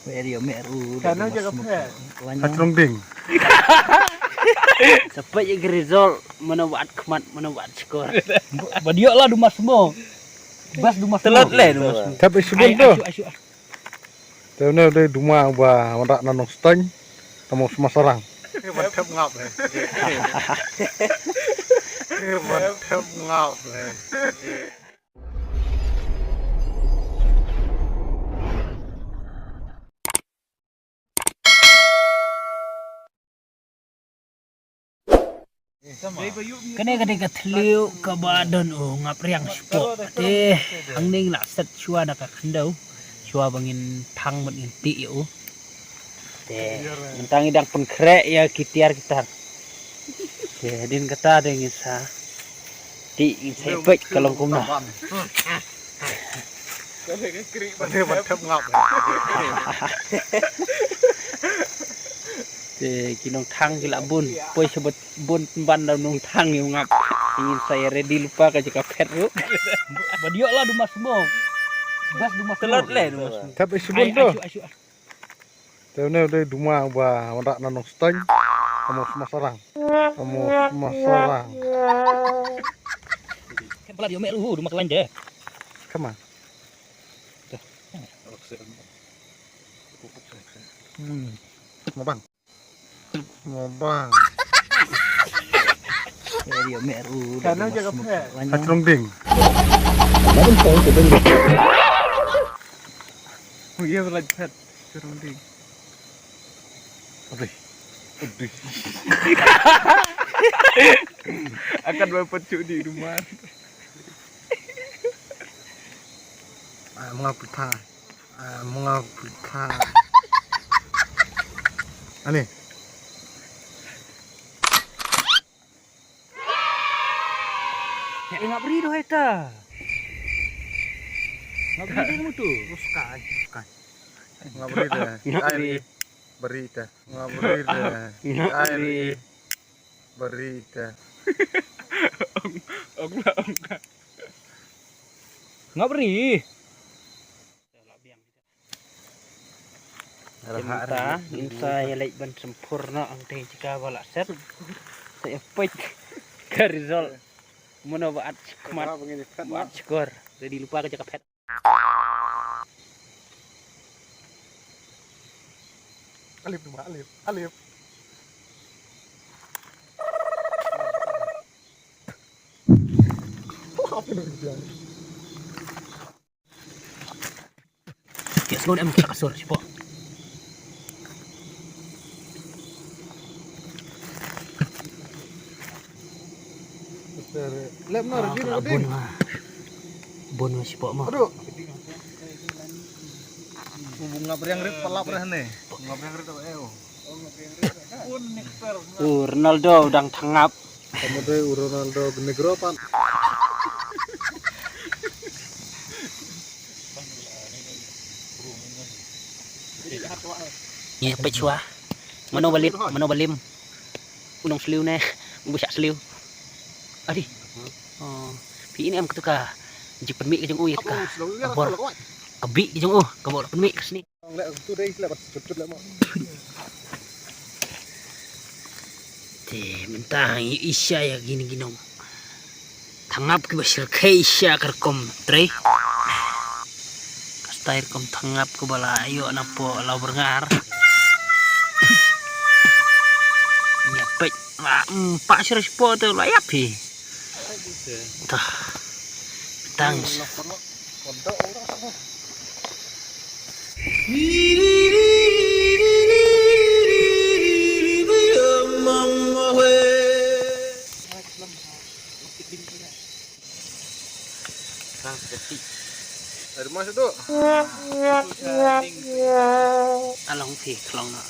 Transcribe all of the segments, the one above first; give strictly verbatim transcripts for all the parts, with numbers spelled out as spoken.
Meru, meru. Kana jaga phe. Hatrong ding. Sampai ya result mana wat khmat, mana wat skor. Badio lah duma semua. Bas duma semua. Telot le duma semua. Tapi sebelum tu. Asyuk, asyuk. Te une u dei duma uba wanrah na Nongstoiñ, te mo smasarang. Ban thep ngap le. Ban thep ngap le. Kane ka dei ka thliew kaba don u ngap riang shapoh. Te hangne ngi la set shuwa na ka khyndew shuwa ba ngin thang bad ngin tih ïa u. Te mynta ngi dang pynkhreh ïa ki tiar ki tar. Te hadien kata te ngin sa tih, ngin sa ïa peit ka long kumno. Ban thep ngap. Te ki nongthang ki la bun. Poi sha bad bun pynban da u nongthang ïa u ngap. Ngin sa ïa ready lypa ka jaka phet ruh. Badio lah duma semua. Bas duma semua. Telot le duma semua. Thep ïa sbun tu. Asyuk, asyuk. Te une u dei duma uba wanrah na Nongstoiñ. Te mo smasarang. Te mo smasarang. Kan pala dio me lu duma klan je. Kama. Hmm. Mo bang. Mo bang. Kana jaga phe. Hatrong ding. Iya, belah phet. Hatrong ding. Aduh. Aduh. Akan dapat cuk di rumah. Ah, mengapa? Ah, mengapa? Ani. Ngap ri doh eta. Ngap ri deh mutu. Uskai, uskai. Ngap ri deh. Ngap ri. Beri ta. Ngap ri deh. Ngap ri. Beri ta. Ong, ong lah, ong lah. Ngap ri. Te mynta ngin sa ïa leit ban sempurna ang te jaka ba la set. Sa ïa peit ka result. Mano ba at khmat, ba at skor. Ready lypa ka jaka phet. Alip tu, Alip, Alip. Apa yang dia? Yes, lo em ka sur sipo. Lep na, ah, review na bun ma. Bun ma sipo ma. Aduh. Bunga beriang rit pelap reh ne. Bunga beriang rit apa eh, oh. Oh, Ronaldo dang thangap. Kamu dei u Ronaldo Negro pan. Ngi peit shuwa. Mano ba lip, mano ba lim. U nong sliew ne, u ba shah sliew. Adi. Oh, phi ïohi em katu ka jingpynmih ka jong u ïa ka. Abor. Ka bih ka jong u, kaba u la pynmih ka sni. Te mynta ngi ïohi sha ïa kine ki nongthangap kiba shyrkhei sha ka rukom trei. Ka style rukom thangap kaba la ïoh napoh Lawbyrngar. Ïa peit la, mm, pah sha rukom te la ïap hi. Tah. Tang. Tang seketik. Ada rumah tu. Along phi klong na.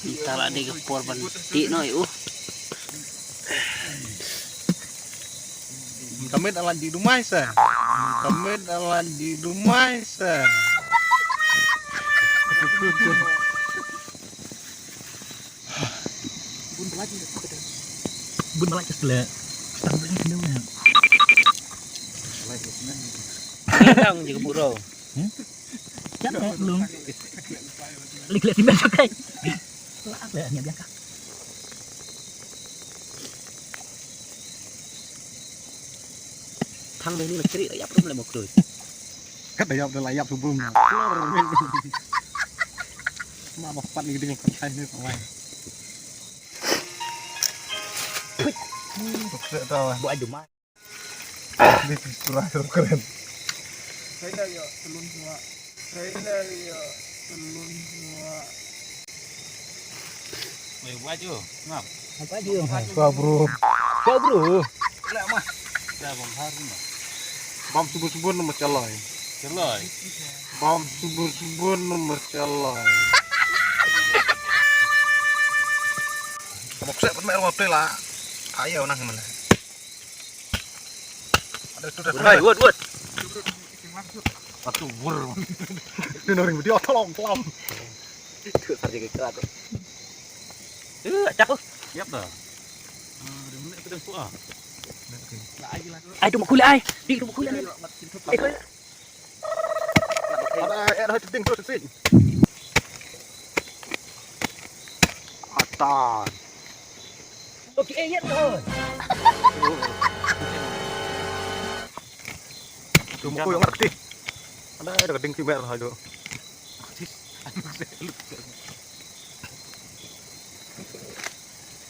Mynta la dei ka por ban tih noh ïa u. Kamit alat di rumah sa. Kamit alat di rumah sa. Bun balai ka sele. Stang balai ka sele. Stang je ka buro. Hmm? Bianca, belum. Lagi lihat si Bianca, kai. Lah, lihat ni Bianca. Thang dei ni lah cerit, ïap rum lah mau kdoi. Kat dah ïap dah lah ïap subung. Ma ba pat ni ding kat kai ni. Buat aja mai. Ni surah surah keren. Saya dah ya telun dua. Saya dah ya telun dua. Wei, buat je. Ngap. Apa je? Apa, bro? Apa, bro? Lah mah. Dah bang hari mah. Bam subur-subur nama calai. Calai. Bam subur-subur nama calai. Bok sek pun mer waktu lah. Ayo nang mana? Ada tu dah. Hai, wut, wut. Satu wur. Ni orang dia tolong, tolong. Tu saja kita tu. Eh, cak tu. Siap dah. Ah, dia mana tu dah suah. Ai tu makulit ai. Di tu makulit ni. Eh, ada, eh, ada ting terus sini. Atan. Okey, eh, ya tu. Tu muku yang ngerti. Ada, ada keding si mer lah tu.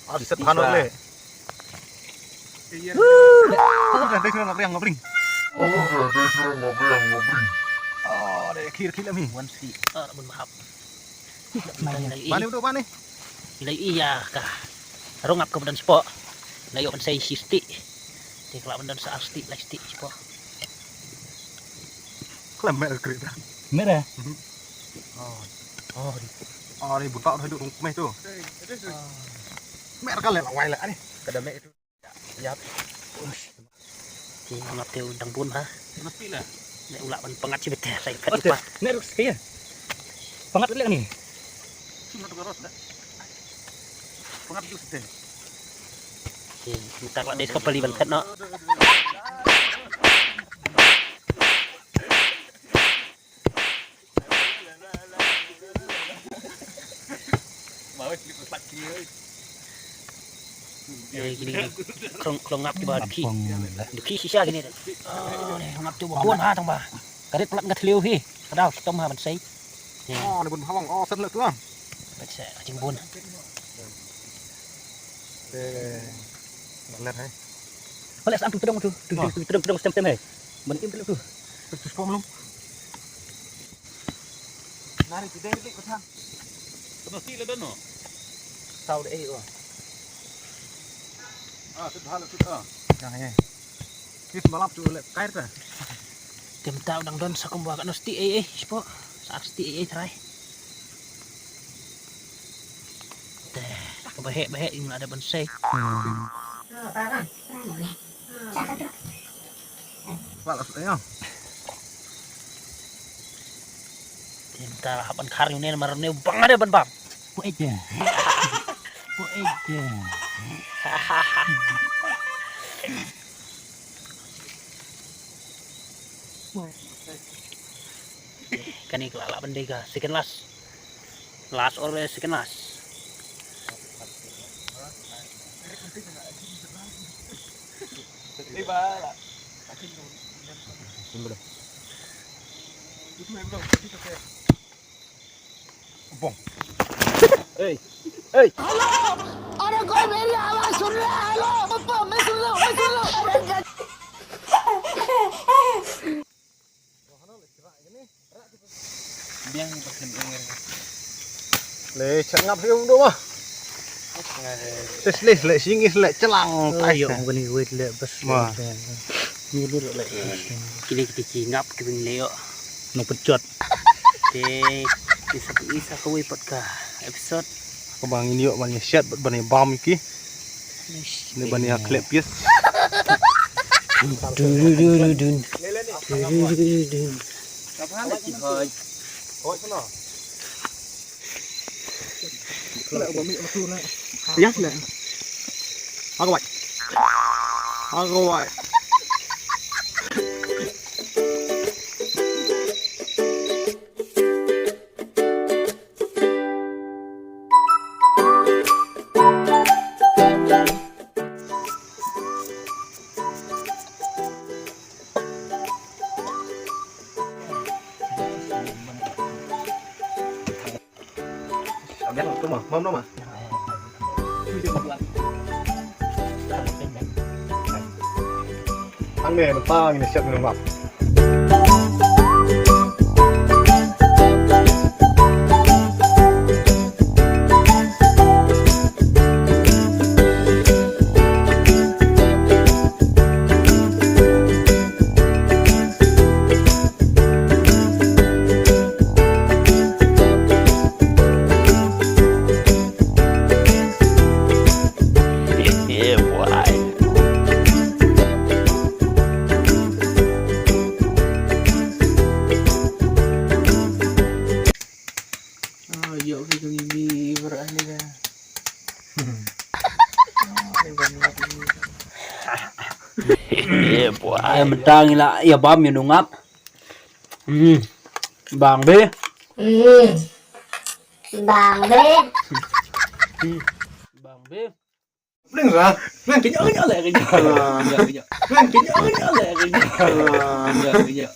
Ah, di set hanut le. Udah deh, sudah ngabring, ngabring. Oh, deh, akhir, akhir lah, mi. Wan si, ah, mun mahap. Mana udah, mana? Ila iya ka. Rung ap ka badan spok. Na yok ban sai shi sti. Te kala badan sa sti, lai sti spok. Kala mer kri dah. Mer eh? Oh. Oh, di. Oh, ni buta dah duk rung kemeh tu. Mer kala lawai lah ni. Kada mer itu. Yap. Ki ngap te u dang bun ha. Mesti lah. Ne ulah ban pangat si bete sai pet pa. Ne rus kaya. Pangat lek ni. Cuma tu ros dah. Pangat tu sete. Ki minta lah desa peli ban pet no. Eh, kini, kini. Klong, klong ngap kiba dukhi. Dukhi shisha kini. Oh, ni ngap tu ba bun ha tang ba. Karit pelat ngat liu hi. Kadau sitom ha ban sai. Oh, ni bun hawang. Oh, sen le tu ah. Baca jing bun. Eh, benar hai. Oleh sam tu tedong tu. Tu, tu, tedong, tedong stem, stem hai. Ban im tu. Tu, tu, tu, tu. Nari ti dei lik pathan. Kena si le dono. Tau dei ko. Ah, tu hal tu ah. Yang ye. Kis malap tu le kair ta. Tem tau dang don sa kumba ka no sti ei ei spo. Sa sti ei ei trai. Te, ka bahek bahek ing ada ban sei. Wala sut ïa. Tinta hap ban khar ïa une namar une u bang ada ban bam. Ku ej de. Ku ej de. Kane ka la lah ban dei ka second last. Last or second last. Bong. Hey. Hey. हेलो, अरे कोई मेरी आवाज सुन रहा है? हेलो, पप्पा, मैं सुन रहा हूँ, मैं सुन रहा हूँ। अरे गं- Biang pakai air. Le, changap hiu dua mah. Tes leh, le singis, le celang. Oh, tai. Yo, bukan ni wait le bas. Wah. Ni lu le. Kini kita cingap kita ni yo. No pecot. Te, isa isa kawei pat ka episode. Ka bang ini yo ban ïa shet ban ïa bam ki. Ni ban ïa khlep pias. Dun dun dun dun dun. Dun dun dun dun. Yes le. Agawai. Agawai. Yang tu mah, mam nama. Ang ne, mentang ini siap minum map. Yeah, boy. Oh, yo, kita ni di beras ni kan. Yeah, boy. Ïa, mentang ila ïa bam ïa nungap. Hmm. Bang be. Hmm. Bang be. Hmm. Bang be. Ning ra, ning kenyok kenyok le kenyok. Kenyok kenyok. Ning kenyok kenyok le kenyok. Kenyok kenyok.